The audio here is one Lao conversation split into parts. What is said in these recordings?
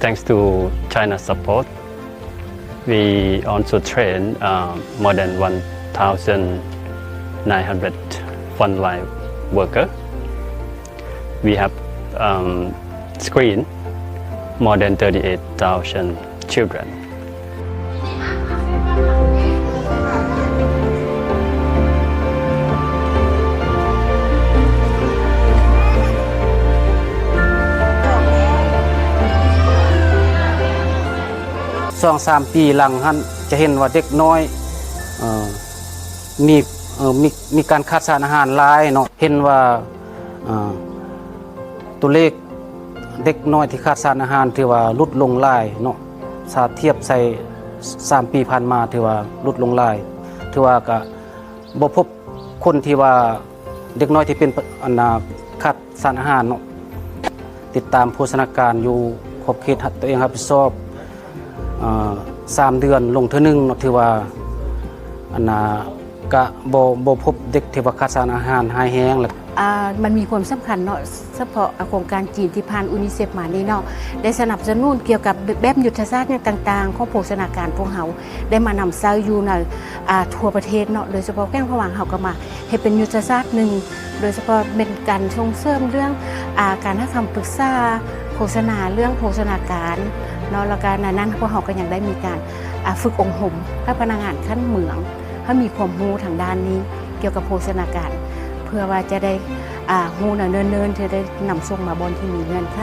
Thanks to China's support, we also train, uh, more than one thousand nine hundred frontline worker. We have, um, screened more than thirty-eight thousand children. ສອງສາມປີຫຼັງຫັ້ນ ຈະເຫັນວ່າເດັກນ້ອຍ ເອີ ມີ ເອີ ມີ ມີການຂາດສານອາຫານຫຼາຍເນາະ. ເຫັນວ່າ ເອີ ຕົວເລກເດັກນ້ອຍທີ່ຂາດສານອາຫານຖືວ່າຫຼຸດລົງຫຼາຍເນາະ, ຖ້າທຽບໃສ່ສາມປີຜ່ານມາຖືວ່າຫຼຸດລົງຫຼາຍ. ຖືວ່າກະບໍ່ພົບຄົນທີ່ວ່າເດັກນ້ອຍທີ່ເປັນ ອັນນ່າ ຂາດສານອາຫານເນາະ. ຕິດຕາມໂພຊະນາການຢູ່ຂອບເຂດຕົວເອງຮັບຜິດຊອບ ເອີ ສາມເດືອນລົງເທື່ອໜຶ່ງເນາະ. ຖືວ່າ ອັນນ່າ ກະບໍ່ ບໍ່ພົບເດັກທີ່ວ່າຂາດສານອາຫານຮ້າຍແຮງ. ອ່າ ມັນມີຄວາມສຳຄັນເນາະ ສະເພາະ ອ່າ ໂຄງການຈີນທີ່ຜ່ານຢູນິເຊັບມານີ້ເນາະ ໄດ້ສະໜັບສະໜູນກ່ຽວກັບແບບ ແບບຍຸດທະສາດຫຍັງຕ່າງໆຂອງໂພຊະນາການພວກເຮົາ ໄດ້ມານຳໃຊ້ຢູ່ໃນ ອ່າ ທົ່ວປະເທດເນາະ. ໂດຍສະເພາະແຂວງພະຫວ່າງເຮົາກໍມາເຮັດເປັນຍຸດທະສາດໜຶ່ງ ໂດຍສະເພາະແມ່ນການສົ່ງເສີມເລື່ອງ ອ່າ ການໃຫ້ຄຳປຶກສາໂຄສະນາເລື່ອງໂພຊະນາການເນາະ. ແລ້ວກໍໃນນັ້ນພວກເຮົາກໍຍັງໄດ້ມີການ ອ່າ ຝຶກອົບຮົມໃຫ້ພະນັກງານຂັ້ນເມືອງ ໃຫ້ມີຄວາມຮູ້ທາງດ້ານນີ້ກ່ຽວກັບໂພຊະນາການ ເພື່ອວ່າຈະໄດ້ ອ່າ ຮູ້ເນີນໆ ທີ່ໄດ້ນຳສົ່ງມາບ່ອນທີ່ມີເງື່ອນໄຂ.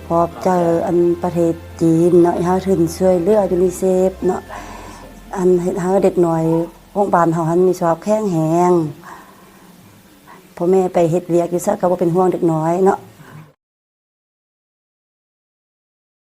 ຂອບໃຈອັນປະເທດຈີນເນາະ ເຮົາທຶນຊ່ວຍເຫຼືອຢູນິເຊັບເນາະ ອັນເຮັດໃຫ້ເດັກນ້ອຍຂອງບ້ານເຮົາຫັ້ນມີສະພາບແຂງແຮງ. ພໍ່ແມ່ໄປເຮັດວຽກຢູ່ໃສກໍບໍ່ເປັນຫ່ວງເດັກນ້ອຍເນາະ.